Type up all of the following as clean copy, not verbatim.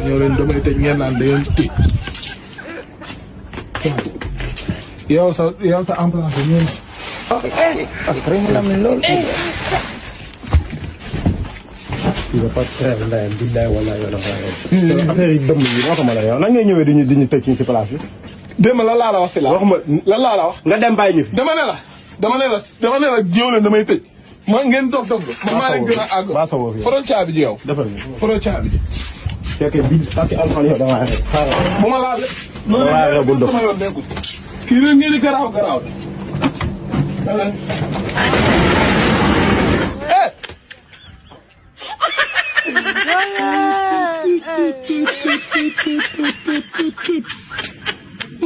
ñoo leen damay tëj ngeen naan da ngeen kii yow sa emplacé ñoom kare mu lam lool nga pas très ndayam billahi wala yow la affaire yi dëmm yi moo ko mën a yow nan ngay ñëwee di ñu tëj ci place bi démb lan laa la wax si la waxuma lan laa la wax nga dem bàyyi ñu fi dama ne la ñëw leen damay tëj ma ngeen dof man maa leen gën a àgg foro caabi ji yow defal foro caabi ji c'est que bi parce que alxan yow dama rek bu ma laal waaw bu dof sama yoon nekkul kii leen ngeen di garaaw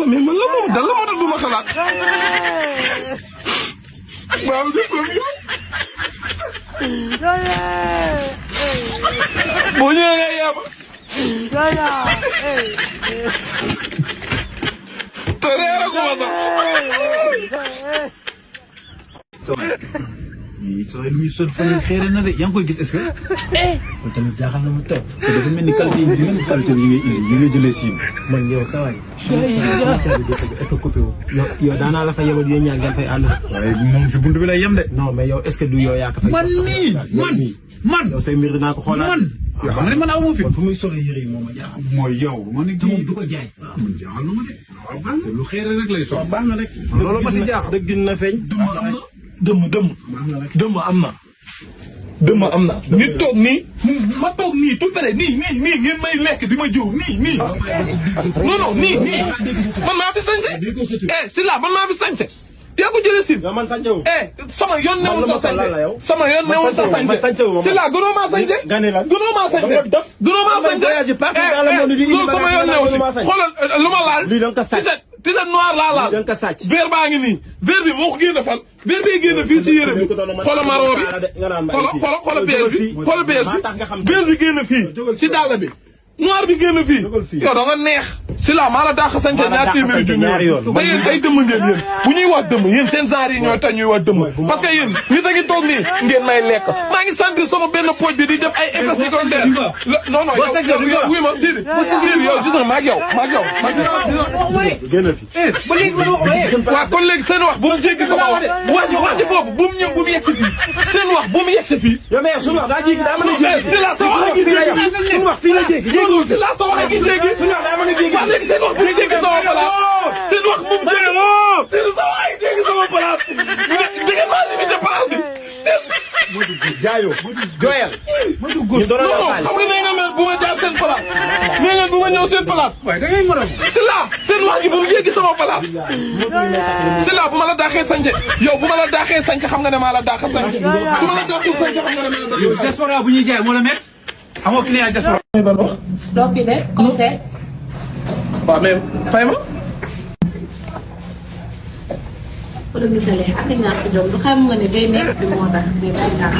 mais man la moo tax du ma xalaat waaw def ko boo ñëwee nga yaba te reera ko ma sax sooy lu muy sol fële xeere na de yaa ngi koy gis est-ce que. kon tamit jaaxal na ma toog te dafa mel ni qualité yi ngay jëlee siin. man yow sa waay. sama caabi est-ce que coupé wu. yow daanaa la fa yebal yéen ñaar ngeen fay ànd. waaye moom si buntu bi lay yem de. non mais yow est-ce que du yow yaa ko fay. man yow say mbir dinaa ko xoolaat. yoo xam ne man aw ma fi. kon fu muy solo yére yi moom a jaaxal. mooy yow man it du ko jaay. man jaaxal na ma de. waaw baax na lu xeere rek lay sol. baax na rek. loolu ma si jaaxal dëgg na feeñ. dëmm am na nit toog nii ma toog nii tout près nii ngeen may lekk di ma jiw nii non nii man maa fi sañse si la man maa fi sañse yaa ko jëlee si sama yoon newul sa sañse si la gënoo maa sañse loolu sama yoon newul si xoolal lu ma laal t-shirt noir laa laal verre baa ngi nii verre bi moo ko génne fan verre bi génn fii si yére bi xoolal marron bi xoolal beige bi verre bi génn fii si dàll bi noir bi génn fii yow da nga neex si la maa la dàq sañse ñaar téeméeri junni te yéen ay dëmm ngeen yéen bu ñuy wax dëmm yéen seen genre yi ñooy tax ñuy wax dëmm parce que yéen nit a ngi toog nii ngeen may lekk maa ngi sentir sama benn pooj bi di def ay effets secondaires non yow wuy ma Sidi yow gis nga maag yow génn fi waaw kon léegi seen wax bu mu jéggi sama wax ji foofu bu mu ñëw bu mu yegg si fii seen wax bu mu yegg si fii yow mais suñu wax daa jéggi daa mën a jéggi si la sa wax gi suñu wax fii la jéggi si la sa wax gi jéggi suñu wax daa mën a jéggi waaw léegi seen wax bu mu jéggi sama place seen wax bu mu seen sa wax gi jéggi sama place dégg maa limité place bi jaayo joyal non xam nga nee nga mel bu ma jaar seen place nee nga bu ma ñëw seen place si la seen wax gi bu mu jéggi sama place si la bu ma la daaxee sañce yow bu ma la daaxee sañce xam nga ne maa la daax sañce bu ma la daaxee sañce xam nga ne maa la daax diaspora bu ñuy jaay moo la met amoo client diaspora ban wax donc de conseil waaw mais fay ma wala misale ak ñaar ko jom du xam nga ne day nekk bi moo tax day day tax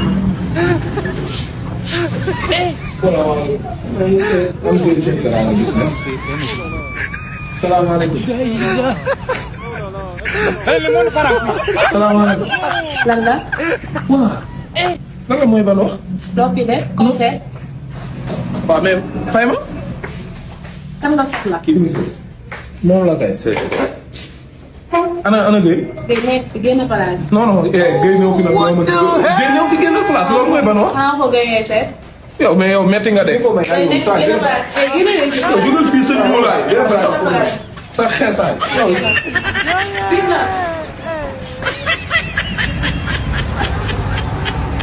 salaamaaleykum salaamaaleykum lan la waaw lan la mooy ban wax donc de conseil waaw mais fay ma kan nga soxla moom la kay ana Guèye. Guèye nekk fi génn place. non Guèye ñëw fi nag Guèye ñëw fi génn place loolu mooy ban wax. ko Guèye seet. yow mais yow metti nga de. Guèye nekk fi génn place tey génn leen si. yow jugal fii sa ñuulaay. sa xeesaay.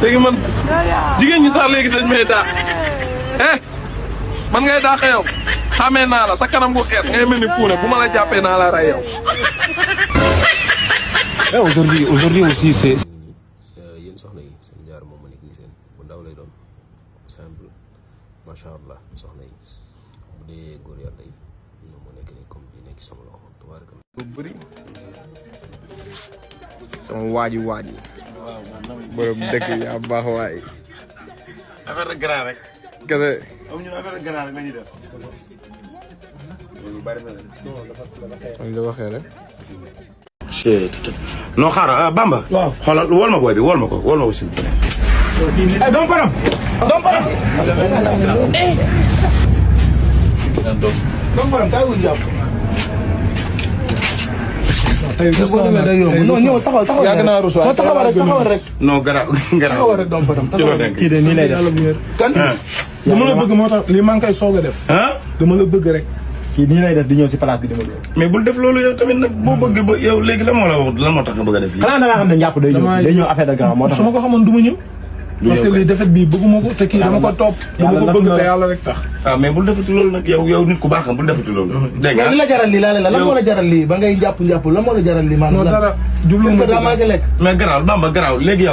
léegi man jigéen ñi sax léegi dañ may daax man ngay daax yow xamee naa la sa kanam gu xees ngay mel ni puune bu ma la jàppee naa la rey yow. aujourd'hui aussi c'est yéen soxna yi seen jaar moom ma nekk ni seen bu ndaw lay doon simple macha allah soxna yi bu dee góor yàlla yi ñoom moo nekk nii comme bi nekk sama loxo tabaaraka lu bëri sama waaji borom dëkk yaa baax waay affaire de grand rek kese am ñun affaire de grand rek lañuy def li waxee rek. non xaaral Bamba. waaw xoolal wol ma booy bi wol ma ko si. dama faram. non ñëw taxawal yàgg naa ruus waaye taxawal rek. non garaaw. rek dama faram. kii de nii lay def. kan. dama la bëgg moo tax lii maa ngi koy soog a def. dama la bëgg rek. kii nii lay def di ñëw si place bi dama dóor. mais bul def loolu yow tamit nag boo bëgg ba yow léegi lan moo tax nga bëgg a def lii. xanaa da nga xam ne njàpp day ñëw affaire de grand moo tax. su ma ko xamoon du ma ñëw. parce que lii defet bii bëgguma ko te kii dama ko topp. dama ko bëgg te yàlla rek tax. mais bul defati loolu nag yow nit ku baax nga bul defati loolu. dégg nga li la jaral lii laa la lan moo la jaral lii ba ngay jàpp lan moo la jaral lii maanaam. non dara jublu ma daa maa ngi lekk. mais garaaw Bamba garaaw léegi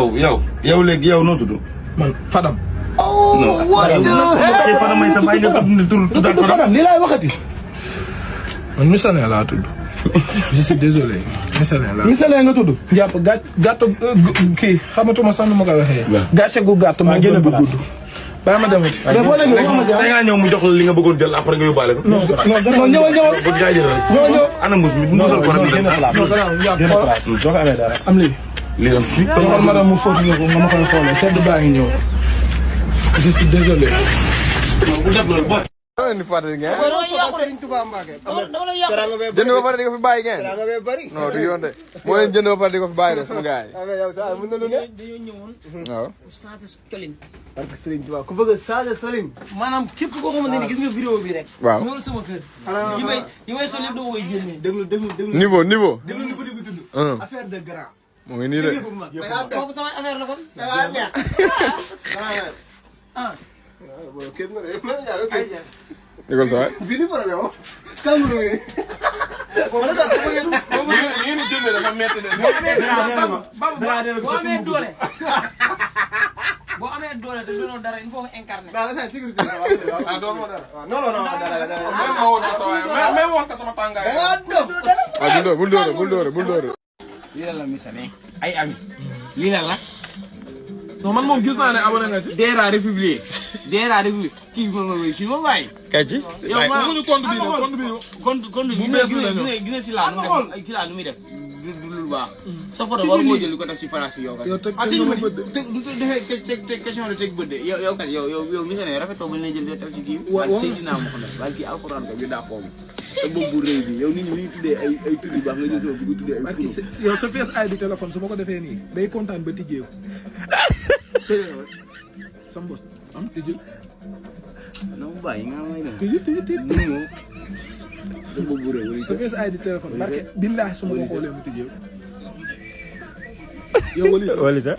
yow léegi yow noo tudd. man Fadam. non Fadam may sa bàyyi nga tuddaat Fadam. lii laay waxati. man Missalé laa tudd. je suis désolé. Missalé nga tudd. jàpp gàtt kii xamatuma sax nu ma ko waxee. gàcce gu gàtt moo gën a gudd. bàyyi ma demati. mais boo demee waxuma da ngaa ñëw mu jox la li nga bëggoon jël après nga yóbbaale ko. non ñëwal. bëgg ngaa jël rek. ñëw. ana mbuus mi musal ko rek. doo ko amee dara. am lii. lii am si. kon ma dem mu fóotu nga ko nga ma koy xoolee sedd baa ngi ñëw. je suis désolé. bu def loolu boo. ni fàttali ngeen. jënd ba pare di ko fi bàyyi ngeen. non du yoon de moo leen jënd ba pare di ko fi bàyyi de sama gars yi. dañoo ñëwoon. waaw. pour changer colin. parce que Serigne Touba ku bëgg a changer Serigne. maanaam képp koo xamante ni gis nga vidéo bi rek. waaw ñëwal sama kër. yi may sol yëpp da koy génnee. déglu. niveau. déglu ni ko di tudd. affaire de grand. mu ngi nii de. kooku sama affaire la kon. école sa waay. bii problème kalmuru yi. boo amee doole. boo amee doole te doonoo dara il faut nga incarner. même woon ko sama tàngaay. waaw bul dóore. lii la Missalé ay ami lii la. non man moom gis naa ne abonné nga ci. DERA République kii moom bàyyi. kay ci. yow maa waxuñu compte bi de gis nga si laa nu muy def du lu baax. sa photo war moo jël li ko def ci place bi yow kat. teg question de teg bët de yow kat yow Missalé rafetoo ba ñu lay jël def ci kii. waaw Seydina Mohamed waaye kii alxuraan ko bi daa xoom sa bopp bu rëy bi yow nit ñi tuddee ay tur yu baax nga jël bu tuddee ay tur. yow sa Face ID téléphone su ma ko defee nii day kontaan ba tijjeeku. sa mbos am tijjel. non bàyyi nga may dem. tijjel. moom sa bopp bu rëy sa Face ID téléphone barke billahi su ma ko xoolee mu tijjeeku. yow Walisa